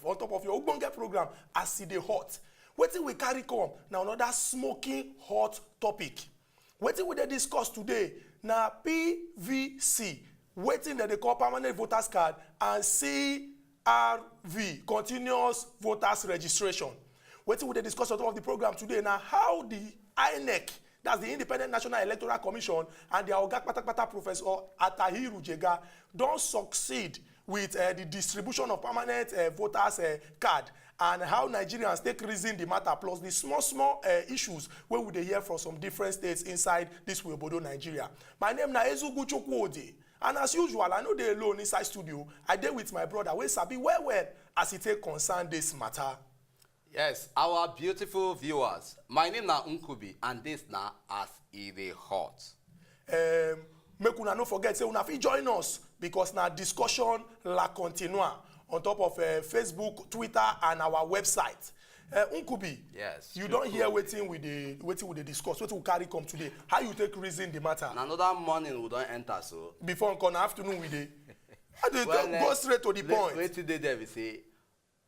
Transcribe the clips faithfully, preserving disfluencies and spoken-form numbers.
on top of your ogbonge program as e dey hot. Wetin we carry come na another smoking hot topic. Wetin we dey discuss today na P V C, wetin dem dey call permanent voters card, and C R V, continuous voters registration. Wetin we dey discuss on top of the program today na how the INEC, that's the Independent National Electoral Commission, and their oga patapata, Professor Atahiru Jega, don succeed with uh, the distribution of permanent uh, voters uh, card, and how Nigerians take reason the matter, plus the small small uh, issues wey we dey hear from some different states inside this we obodo Nigeria. My name na Ezugu Chukwudi, and as usual, I no dey alone inside studio. I dey with my brother wey sabi well well as e take concern this matter. Yes, our beautiful viewers, my name na Nkubi, and this na As E Dey Hot. Um, make una no forget say una fit join us, because na discussion la continua on top of uh, Facebook, Twitter, and our website. Uh, Nkubi, Yes, you don hear wetin we dey wetin we dey discuss, wetin we carry come today. How you take reason the matter? Na another morning we don enter so. Before nko na afternoon we dey. I dey Well, go eh, straight to the le- point. Wetin dey there be say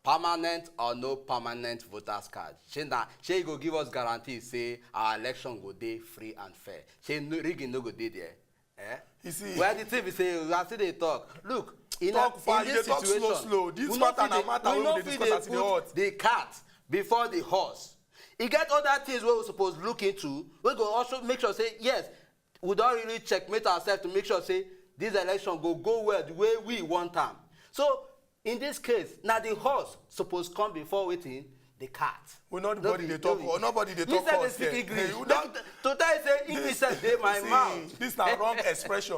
permanent or no permanent voters card? Shey na shey e go give us guarantee say our election go dey free and fair? Shey no, rigging no go dey there? Eh? You see, Well, the thing be say we are still dey talk. Look, in talk a, far, in you this dey talk slow situation, slow. This we no matter fit na dey- matter we wey no we dey fit discuss dey as e dey hot. put the cart before the horse. E get other things wey we suppose look into, wey go also make sure say yes, we don really checkmate ourselves to make sure say this election go go well the way we want am. So in this case, na the horse suppose come before wetin? The cart. We nobody be- dey talk. be- Or nobody dey Me talk sef dey horse speak here. English. Hey, you Make- don- to tell you say English sef dey my See, mouth. This na wrong expression.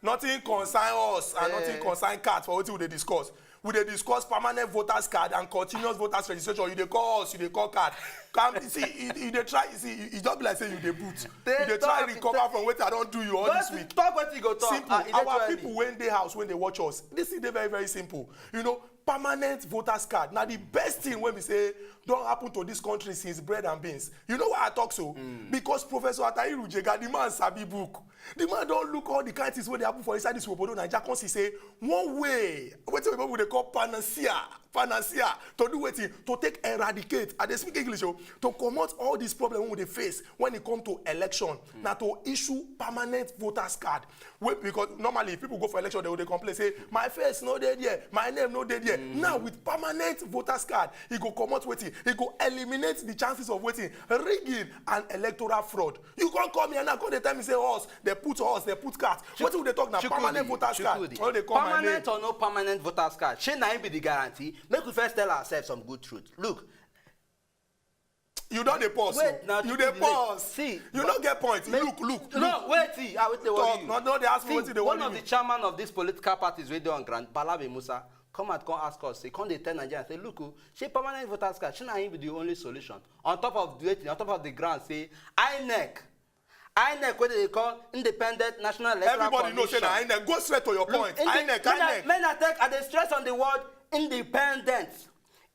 Nothing concern us and nothing Eh. concern cart for wetin we dey discuss. We dey discuss permanent voters card and continuous voters registration. You dey call us, you dey call card. Come see, you, you dey try see, e just be like say you dey boot. You dey try recover from wetin I don do you all this week. Talk wetin you go talk. Simple. Our people wey dey house, wey dey watch us, this thing dey very very simple. You know, permanent voters card na the best thing wey be say don happen to this country since bread and beans. You know why I talk so? Because Professor Atahiru Jega, the man sabi book. The man don look all the kind things wey dey happen for inside this obodo Naija, come see say one way, wetin we dey call panacea, panacea to do wetin? To take eradicate, I dey speak English o, to comot all this problem wey we dey face when e come to election, na to issue permanent voters card. Wey, because normally if people go for election, they go dey complain say my face no dey there, my name no dey there. Now with permanent voters card, e go comot wetin? E go eliminate the chances of wetin? Rigging and electoral fraud. You come come here now, come dey tell me say horse, they put horse, they put cart. Wetin we dey talk na permanent voters card. No dey call my name. Permanent or no permanent voters card, shey na im be the guarantee? Make we first tell ourselves some good truth. Look, You don dey pause. Wait, now You you dey dey- pause. See, You no get point. make- Look, look, No, look. wait, see, I wait, they worry Talk. you. No, no, they ask me See, wetin dey one worry of me. The chairman of this political parties wey dey on ground, Balabe Musa, come out, come ask us, say, come dey tell Nigerians, say, look o, shey permanent voters card, shey na im be the only solution? On top of the wetin, on top of the ground, say, INEC, INEC, wey dey call Independent National Electoral Everybody know say na Commission. INEC. Go straight to your Look, point. inde- INEC, men I- INEC. Men I take, I dey stress on the word independent.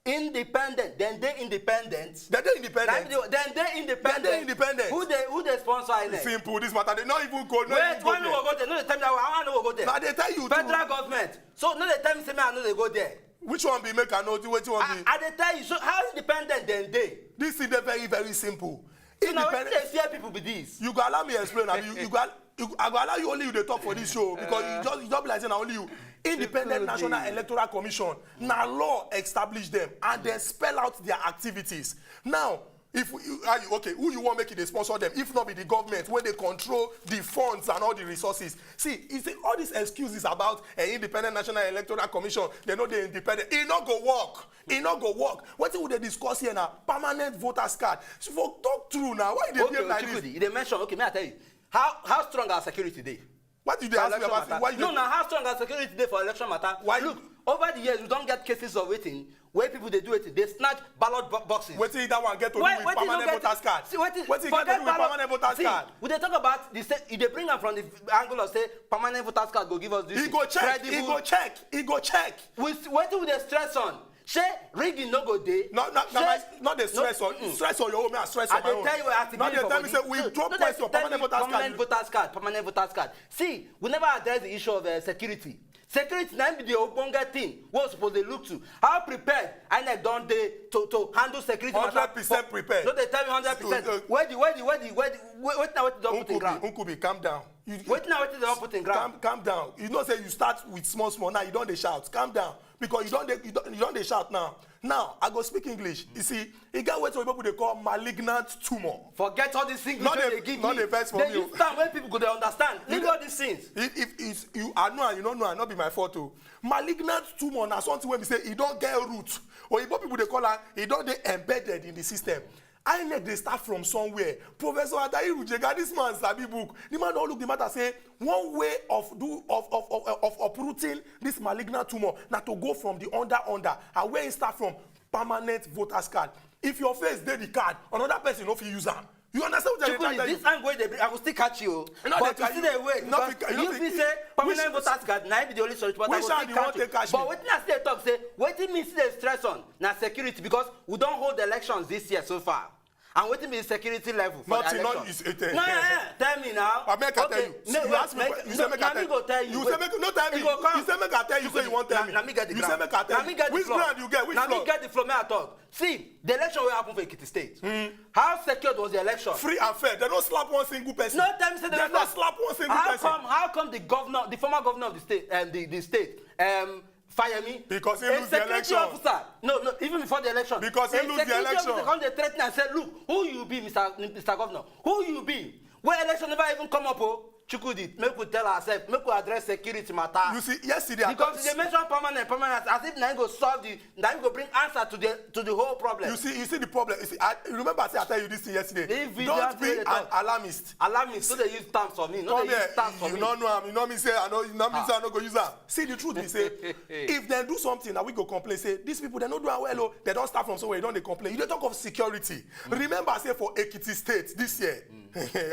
Independent. Dem dey independent. Dem dey independent. Dem dey independent. Dem dey independent. Who dey, who dey sponsor INEC? Simple. This matter dey no even go. No Wait, even go why no there. go go there? No dey tell me that way. I no go go there. Na dey tell you Federal too. Government. So no dey tell me say me I no dey go there. Which one be make I know the wetin one I, be? I dey tell you. So how independent dem dey? This thing dey very very simple. So na wetin Independent. dey fear people be this. You go allow me explain. Abi you, you go al- you, I go allow you only you dey talk for this show because you just you just be like say na only you. Independent Good National day. Electoral Commission na law establish them and then spell out their activities. Now, if you, are you okay, who you want make it dey sponsor them? If not be the government wey dey control the funds and all the resources. See, e say all these excuses about an Independent National Electoral Commission, they no dey independent. E no go work. E no go work. Wetin we dey discuss here na permanent voters card. So for talk true now, why you dey Okay, behave like this? Chukwudi, you dey mention. Okay, may I tell you how how strong our security dey? Why you dey ask me Election about matter. why you No, dey na how strong our security dey for election matter. Why- Look, over the years we don get cases of wetin wey people dey do wetin dey snatch ballot bo- boxes. Wetin that one get to do Wait, with wetin no permanent get- voters card? See, wetin Wetin forget get to do with ballot- permanent voters See, card? We dey talk about the state. You dey bring am from the angle of say permanent voters card go give us this E go check. credible. E go check. E go check. We wetin we dey stress on? Shey rigging no go dey? No, no, no, Shey- my, no dey stress no, on. mm-mm. Stress on your own. Me, I stress I on my dey own. tell you as e No be dey for tell me body. Say we No, drop no price dey for tell permanent me voters permanent card. Voters card, permanent voters card. See, we never address the issue of uh, security. Security na im be the ogbonge thing wey we suppose dey look to. How prepared INEC don dey to to handle security matter? Hundred percent prepared. No dey tell me hundred percent. Where the where the where the where the wait na wetin don put in ground? Nkubi, calm down. Wait na wetin don put in ground? Calm calm down. You know say you start with small small, now you don dey shout. Calm down, because you don dey you don you don dey shout now. Now I go speak English. You see, e get wetin oyibo people dey call malignant tumor. Forget all these things wey dey give me. No dey vex for me o. Dey use term wey people go dey understand. Leave all these things. If if you I know am, you no know am, no be my fault o. Malignant tumor na something wey be say e don get root. Oyibo people dey call am, e don dey embedded in the system. INEC dey start from somewhere. Professor Atahiru Jega, this man sabi book. The man don look the matter, say one way of do of of of of uprooting this malignant tumor na to go from the under under, and where e start from, permanent voters card. If your face dey the card, another person no fit use am. You understand what I dey try to tell you? This angle wey dey bring, I go still catch you o. But you still dey wait because you fit say permanent voters card na be the only solution, but I go still catch you. But wetin I still dey talk say, wetin me still dey stress on na security, because we don hold elections this year so far. And wetin be the security level for the election? Nothing, no, it's, it, eh, no, eh, eh, tell me now. But make I tell you. Okay, you ask me, you say make I tell you. You say make, no, tell me. You say make I tell you, say you wan tell me. Na me get the ground. You say make I tell you. Which ground you get? Which floor? Na me get the floor, make I talk. See, the election wey happen for Ekiti State. Mm. How secured was the election? Free and fair. They don't slap one single person. No, tell me say they don't slap one single person. How come, how come the governor, the former governor of the state, um, the, the state, um, Fayemi, because he lose the election. Officer, no, no, even before the election, because he lose the election. Officer come dey threaten and say, "Look, who you be, Mister Mister Governor? Who you be? Where election never even come up, oh." Chukwudi, make we tell ourselves, make we address security matter. You see, yesterday, because they mention permanent, permanent, as if na go solve the, na go bring answer to the to the whole problem. You see, you see the problem. You see, I remember I say I tell you this thing yesterday. Don't be an alarmist. Alarmist, so they use terms for me. No, they use terms for me. You no know am. You know me say I know. You know me say I no go use am. See, the truth be say, if dem do something, na we go complain say these people, dem no do am well o. Dem don start from somewhere, dem don dey complain. You dey talk of security. Remember say for Ekiti State this year,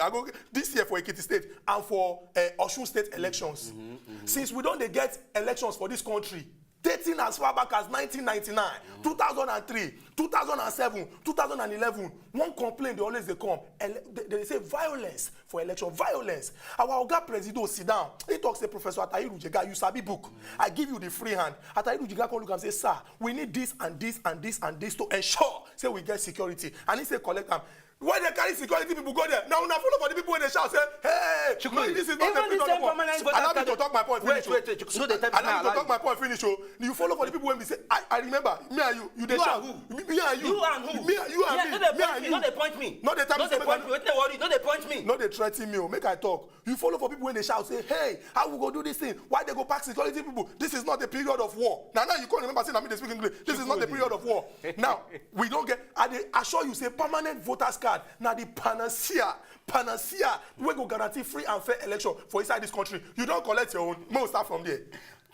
I go this year for Ekiti State and for, eh, Osun State elections. Since we don dey get elections for this country, dating as far back as nineteen ninety-nine, two thousand and three, two thousand and seven, two thousand and eleven, one complaint dey always dey come. Ele-, they, they say violence for election, violence. Our oga Presido sit down. He talk say, "Professor Atahiru Jega, you sabi book. I give you the free hand." Atahiru Jega come look am say, "Sir, we need this and this and this and this to ensure say we get security." And he say, "Collect am." Why they carry security people go there? Now una follow for the people wey dey shout say, "Hey, no, this is not a period of war." Allow me to talk my point finish o. Wait, wait, wait. No, they tell me. Allow me to talk my point finish o. You follow for the people wey be say, I, I remember, me and you, you dey shout. Me and you. You and who? Me and you and me. Me and you. No dey point me. No dey tell me. No dey point me. Wetin dey worry you? No dey point me. No dey threaten me o. Make I talk. You follow for people wey dey shout say, "Hey, how we go do this thing? Why they go pack security people? This is not a period of war." Now, now you come remember say na me dey speak English. This is not a period of war. Now, we don get, I dey assure you say permanent voters card na the panacea, panacea wey go guarantee free and fair election for inside this country. You don collect your own. Make we start from there.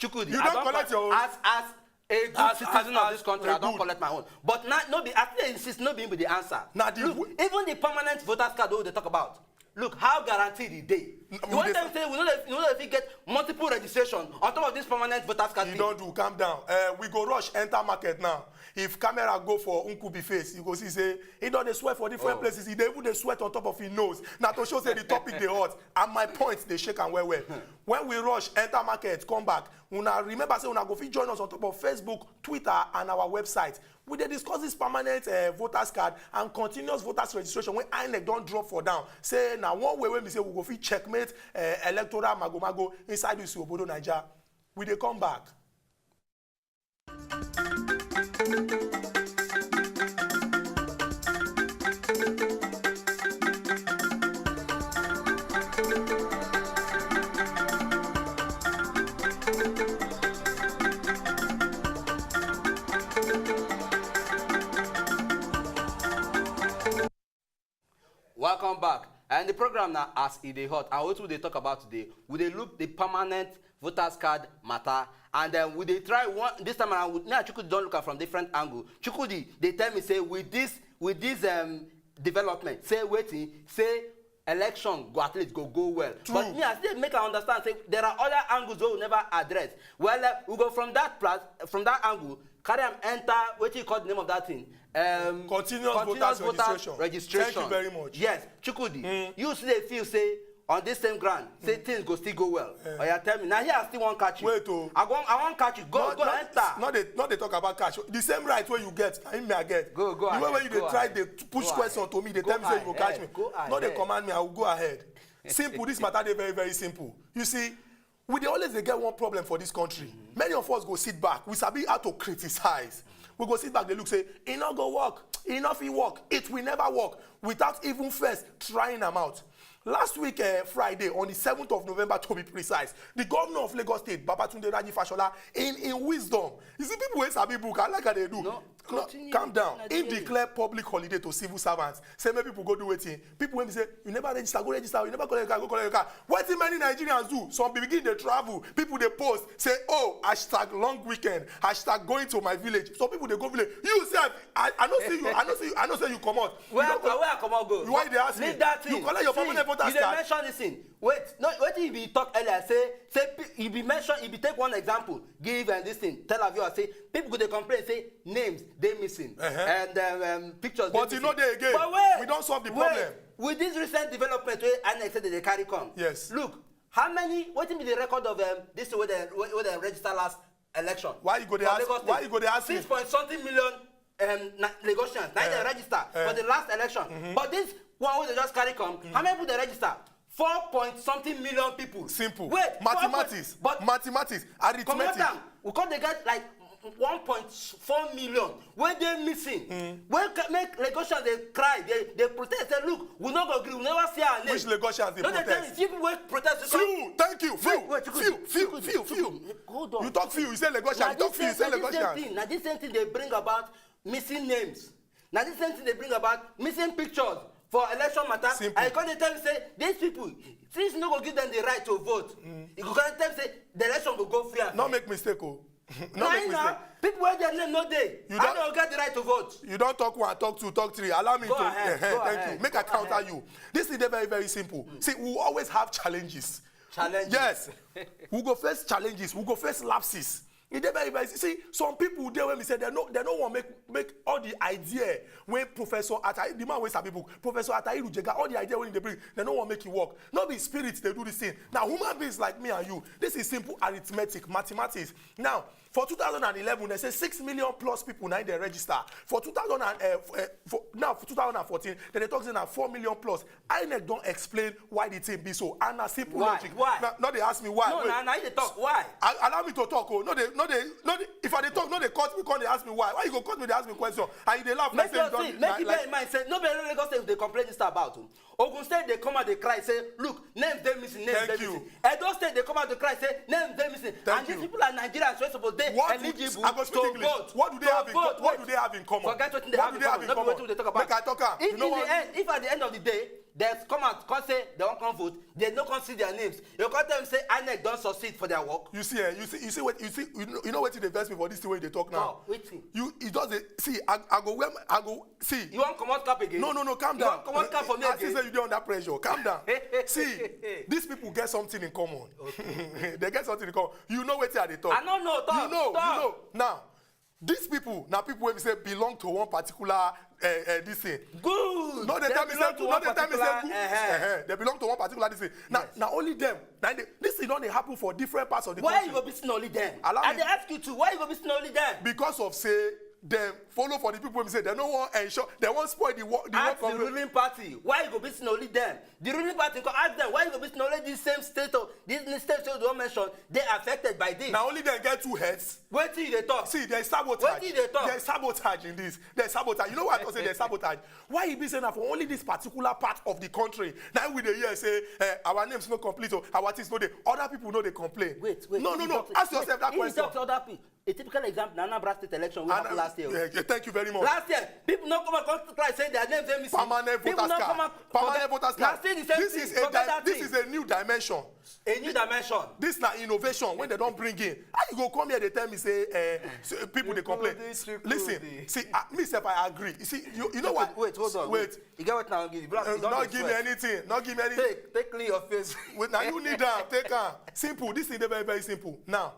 Chukwudi, you don collect your own. As, as a good citizen of this country, I don collect my own. But na, no be, I still insist, no be him be the answer. Look, even the permanent voters card wey we dey talk about, look, how guaranteed e dey? You wan tell me say we no dey, we no dey fit get multiple registration on top of this permanent voters card thing? You don do, calm down. Eh, we go rush enter market now. If camera go for Nkubi face, you go see say he don dey sweat for different places. He dey even dey sweat on top of him nose. Na to show say the topic dey hot and my point dey shake am well well. When we rush enter market, come back, una remember say una go fit join us on top of Facebook, Twitter, and our website. We dey discuss this permanent, eh, voters card and continuous voters registration wey INEC don drop for down. Say na one way wey be say we go fit checkmate, eh, electoral magomago inside this obodo Naija. We dey come back. Welcome back. And the program now, as e dey hot, and wetin we dey talk about today, we dey look the permanent voters card matter, and then we dey try one this time around. With me and Chukwudi don look am from different angle. Chukwudi dey tell me say with this, with this, um, development, say wetin, say election go at least go go well. True. But me, I still make I understand say there are other angles wey we never address. Well, uh, we go from that plat from that angle, carry am enter wetin you call the name of that thing? Um, continuous voters registration. Thank you very much. Yes, Chukwudi, you still dey feel say on this same ground, say things go still go well. Oya, tell me. Now here I still wan catch you. Wait o. I wan, I wan catch you. Go, go, enter. No dey, no dey talk about catch. The same right wey you get, na him me I get. Go, go ahead. The way wey you dey try dey push question to me, dey tell me say you go catch me. Go ahead. No dey command me, I will go ahead. Simple, this matter dey very, very simple. You see, we dey always dey get one problem for this country. Many of us go sit back, we sabi how to criticize. We go sit back, dey look say, "E no go work, e no fit work, it will never work," without even first trying am out. Last week, eh, Friday, on the seventh of November, to be precise, the governor of Lagos State, Babatunde Raji Fashola, in, in wisdom, you see, people wey sabi book, I like how they do. No, continue. Calm down. He declare public holiday to civil servants. Say make people go do wetin? People wey be say, "You never register, go register. You never collect your card, go collect your card." Wetin many Nigerians do? Some begin dey travel. People dey post, say, "Oh, hashtag long weekend, hashtag going to my village." Some people dey go village. You sef, I, I no see you, I no see you, I no say you comot. Where I comot go? Why you dey ask me? Leave that thing. You collect your permanent voters card. You dey mention this thing. Wait, no, wetin you be talk earlier? Say, say pe-, you be mention, you be take one example, give and this thing, tell our viewers say people go dey complain say names dey missing and um, um, pictures dey missing. But e no dey again. But wait, we don solve the problem. With this recent development wey INEC say they dey carry come. Yes. Look, how many, wetin be the record of um, this thing wey dem, wey, wey dem register last election? Why you go dey ask? Why you go dey ask me? Six point something million um, na, Lagosians, na dem register for the last election. But this one wey they just carry come, how many people dey register? Four point something million people. Simple. Wait, mathematics. But mathematics, arithmetic. Comot am. We come dey get like one point four million wey dey missing. Wey ca-, make Lagosians dey cry, dey, dey protest, say, "Look, we no go gree, we never see our name." Which Lagosians dey protest? No dey tell me, see people wey protest. Few, thank you, few, few, few, few, few. Hold on. You talk few, you say Lagosians. You talk few, you say Lagosians. Na this same thing, na this same thing dey bring about missing names. Na this same thing dey bring about missing pictures for election matter. Simple. And you come dey tell me say these people, since you no go give them the right to vote, you go come tell me say the election go go free and fair. No make mistake o. No make mistake. People wey their name no dey, how dem go get the right to vote? You don talk one, talk two, talk three. Allow me to. Go ahead. Thank you. Make I counter you. This thing dey very, very simple. See, we will always have challenges. Challenges. Yes. We go face challenges. We go face lapses. E dey very, very, see, some people dey wey be say dem no, dem no wan make, make all the idea wey Professor Atai, the man wey sabi book, Professor Atahiru Jega, all the idea wey he dey bring, dem no wan make e work. No be spirit dey do this thing. Na human beings like me and you. This is simple arithmetic, mathematics. Now, for two thousand and eleven, they say six million plus people na im dey register. For two thousand and, eh, f-, eh, for, now, for two thousand and fourteen, dem dey talk say na four million plus. INEC don explain why the thing be so, and na simple logic. Why? Now, no dey ask me why. No, na, na you dey talk. Why? Allow me to talk o. No dey, no dey, no dey, if I dey talk, no dey cut me, come dey ask me why. Why you go cut me, dey ask me question, and you dey laugh like say you don. Make you bear in mind say no be only Lagos State dey complain this about o. Ogun State dey come out dey cry say, "Look, names dey missing, names dey missing." Edo State dey come out dey cry say names dey missing. And these people are Nigerians wey suppose dey eligible to vote. What do they have in co-, what do they have in common? Forget wetin they have in common. No be wetin we dey talk about. Make I talk am. If in the end, if at the end of the day, they come out, come say they wan come vote, they no come see their names, you come tell me say INEC don succeed for their work? You see, eh, you see, you see what, you see, you know, you know wetin dey vex me for this thing wey you dey talk now? Oh, wetin? You, e just dey, see, I, I go wear my, I go, see. You wan comot cap again? No, no, no, calm down. You wan comot cap for me again? I see say you dey under pressure. Calm down. See, these people get something in common. Okay. They get something in common. You know wetin I dey talk. I no know. Talk. You know, talk. You know. Now, these people na people wey be say belong to one particular, eh, eh, this thing. Good. No dey tell me say good. No dey tell me say good. Eh, eh. They belong to one particular this thing. Na, na only them. Na dey, this thing don dey happen for different parts of the country. Why you go be seen only them? Allow me. I dey ask you too. Why you go be seen only them? Because of say dem follow for the people wey be say dem no wan ensure, dem wan spoil the work. Ask the ruling party. Why you go be seen only them? The ruling party come ask them, why you go be seen only this same state of, this state wey you don mention, dey affected by this? Na only dem get two heads. Wetin you dey talk? See, there's sabotage. Wetin you dey talk? There's sabotage in this. There's sabotage. You know why I talk say there's sabotage? Why e be say na for only this particular part of the country na we dey hear say, eh, our names no complete o, our things no dey. Other people no dey complain. Wait, wait. No, no, no. Ask yourself that question. A typical example na Anambra State election wey happen last year. Yeah, yeah, thank you very much. Last year, people no come out come cry say their names dey missing. Permanent voters card. Permanent voters card. Na still the same thing. Forget that thing. This is a new dimension. A new dimension. This na innovation wey dem don bring in. How you go come here dey tell me say, eh, so people dey complain? Listen, see, ah, me sef I agree. You see, you, you know what? Wait, hold on. Wait. You get wetin I wan give you? Bro, you don dey sweat. No give me anything. No give me anything. Take, take clean your face. Wait, now you need that. Take am. Simple. This thing dey very, very simple. Now,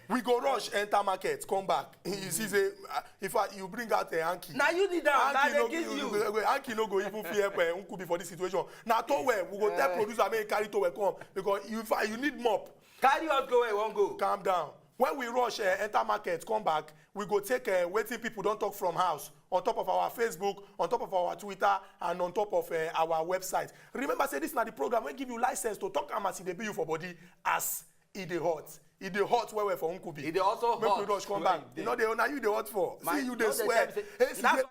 We go rush enter market, come back. You see say, ah, in fact, you bring out a hanky. Na you need am, na Hanky dey no give go, you. go, go, hanky no go even fit help eh, Nkubi for this situation. Na towel, we go tell Eh. producer make he carry towel come because you, in fact, you need mop. Carry us go where you wan go. Calm down. When we rush eh, enter market, come back, we go take eh, wetin people don talk from house on top of our Facebook, on top of our Twitter, and on top of eh, our website. Remember say this na the program wey give you license to talk am as e dey be you for body, as e dey hot. E dey hot well well for Nkubi. E dey also Make we hot rush come well back. there. You know dey na you dey hot for. My- See you dey no dey sweat. tell me say- Hey, see that's you-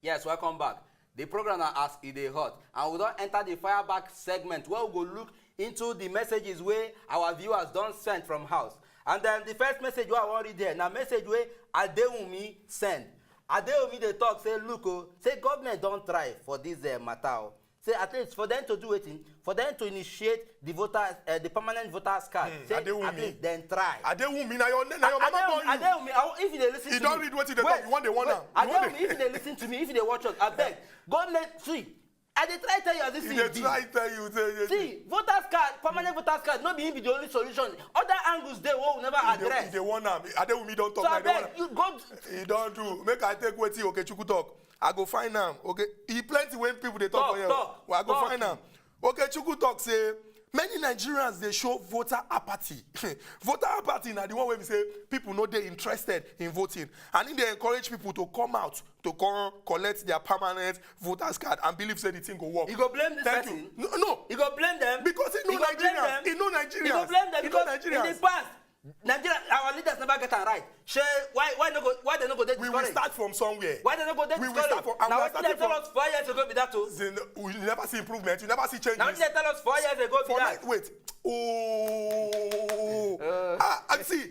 Yes, welcome back. The program na as e dey hot, and we don enter the fire back segment where we go look into the messages wey our viewers don send from house. And then the first message wey I wan read here na message wey Adewumi send. Adewumi dey talk say, look o, say government don try for this uh, matter o. Say at least for them to do wetin, for them to initiate the voter, uh, the permanent voters card. Hmm, Say Adewumi. At least dem try. Adewumi, na your name, na your mama born Adewumi, you. Adewumi, I- if you dey listen You to don me, read wetin dey wait, talk, you wan dey warn wait, am. You wan Adewumi, dey- if you dey listen to me, if you dey watch us, abeg, go make see. I dey try tell you as this He thing dey be. try tell you say say- See, voters card, permanent voters card, no be him be the only solution. Other angles dey wey we never He dey- address. He dey warn am. Adewumi don talk. So Na dey warn abeg, am. You go. He don do. Make I take wetin Okechukwu talk. I go find am. Okay, e plenty when people dey talk Talk, for here. talk, Well, I go talk. Find am. Okechukwu talk say many Nigerians dey show voter apathy. Voter apathy na the one wey be say people no dey interested in voting, and e dey encourage people to come out to come collect their permanent voters card and believe say the thing go work. You go blame this Thank person. You. No, no. You go blame them. Because he know You go blame Nigerians. Them. He know You go Nigerians. Blame them He because know in the Nigerians. Past, Nigeria, our leaders never get am right. Shey why why no go why they no go dey We will discouraged? Start from somewhere. Why they no go dey We will discouraged? Start from, and Na we are wetin they starting tell from. Us four years ago be that o. Then you never see improvement. You never see changes. Na wetin they tell us four years ago be For that. Night, wait. Oh. Ah, I see.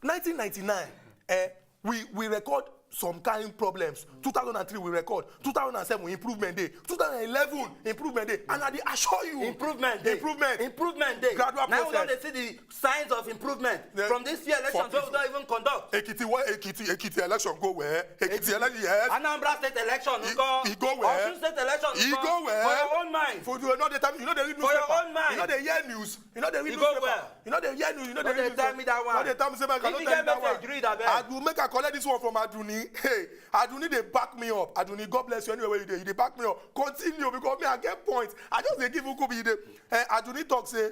nineteen ninety-nine. Eh, we we record some kind problems. two thousand and three we record. two thousand and seven improvement dey. two thousand and eleven improvement dey. And I dey assure you. Improvement dey. Improvement. Improvement dey. Gradual Now we don process. Dey see the signs of improvement Then from this year election for wey we don even conduct. Ekiti, where Ekiti, Ekiti election go where? Ekiti election, yes. Anambra State election E- nko. E go where? Osun State election E nko. Go where? For your own mind. For you know the time you know they read For your newspaper. Own mind. You know they hear news. You know they read E newspaper. Go where? You know they hear news. You know they No read dey news. Tell me that one. No dey tell me say make I If no you tell get me that one. Message, read abeg. I do make I collect this one from Aduni. Hey, Aduni dey back me up. Aduni, God bless you anywhere where you dey. You dey back me up. Continue because me I get point. I just dey give Nkubi the. Eh, Aduni talk say,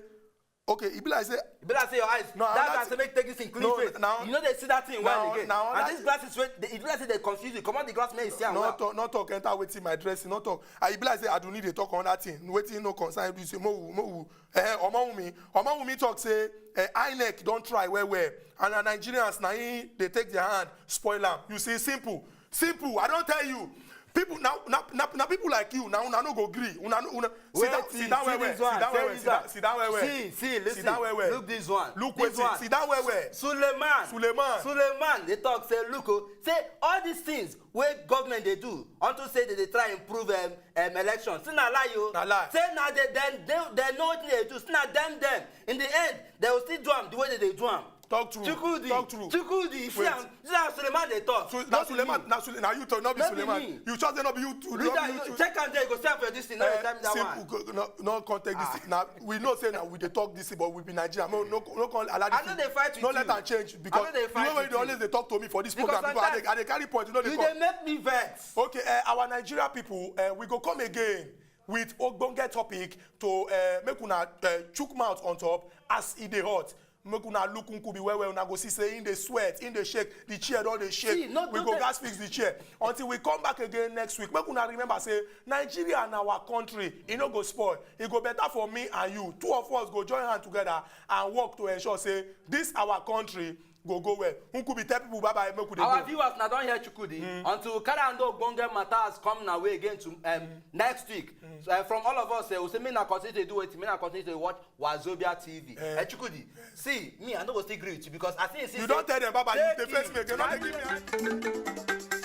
okay, e be like say E be like say your eyes. No, That that- guy say make take this thing clean No, face. now- You no dey see that thing well now- again. now And that- these glasses wey dey- e be like say dey confuse you. Comot the glass make you see am No well. Talk, no talk enter wetin my dressing, no talk. Ah, e be like say Aduni dey talk on that thing. Wetin no concern you say mo wu, mo wu. Eh, Omowumi, Omowumi talk say eh, INEC don try well well, and na Nigerians na him dey take their hand spoil am. You see, simple, simple. I don tell you, people now, na, na, na people like you now, una no go gree. Una, no- una sit Wait, down, see, sit down see well well, this one, sit down see well well, this sit down, one. Sit down well well. See, see, listen. Sit down well well. Look this one. Look This wetin, one. Sit down well well. Suleiman. Suleiman. Suleiman. They talk say, look, oh, say all these things wey government dey do unto say they dey try improve um, um, election. Say na lie o. Na lie. Say na they dem they, they know wetin they do. Say na dem dem. In the end, they will still do am the way they dey do am. Talk true. Chukwudi. Talk true. Chukwudi. You see Wait. Am? This na Suleiman dey talk. So, No na be Suleiman, me. na Sule, na you talk, no be No be Suleiman. Me. You just say no be you too. Read No be am, you too. Check am there, you go see am for your this thing. No dey tell me that one. Simple, go- no, no come take this thing. Now we know say now we dey talk this thing, but we be Nigeria. No, no, no come allow this I no thing. dey fight with No you. let am change I because no dey the fight way with you always you. Dey talk to me for this Because program, because I sometimes dey, I dey carry point. You know they You come. Dey make me vex. Okay, uh, our Nigeria people, uh, we go come again with ogbonge topic to uh, make una uh, chook mouth on top as e dey hot. Make una look Nkubi well well, una go see say in dey sweat, in dey shake, the chair don dey shake. See, no, We no go tell- Gas fix the chair until we come back again next week. Make una remember say Nigeria na our country, e no go spoil. E go better for me and you. Two of us go join hand together and work to ensure say this our country go go well. Nkubi, tell people bye bye, make we dey Our go. Viewers na don hear Chukwudi. Until we carry another ogbonge matters come na way again to um, next week. So, uh, from all of us, uh, we say make na continue to do wetin, make na continue to watch Wazobia T V. Eh. Uh, Chukwudi, see, me, I no go still gree with you because I see, see You say don tell them bye bye. You take dey face it. me again. No dey give me hand.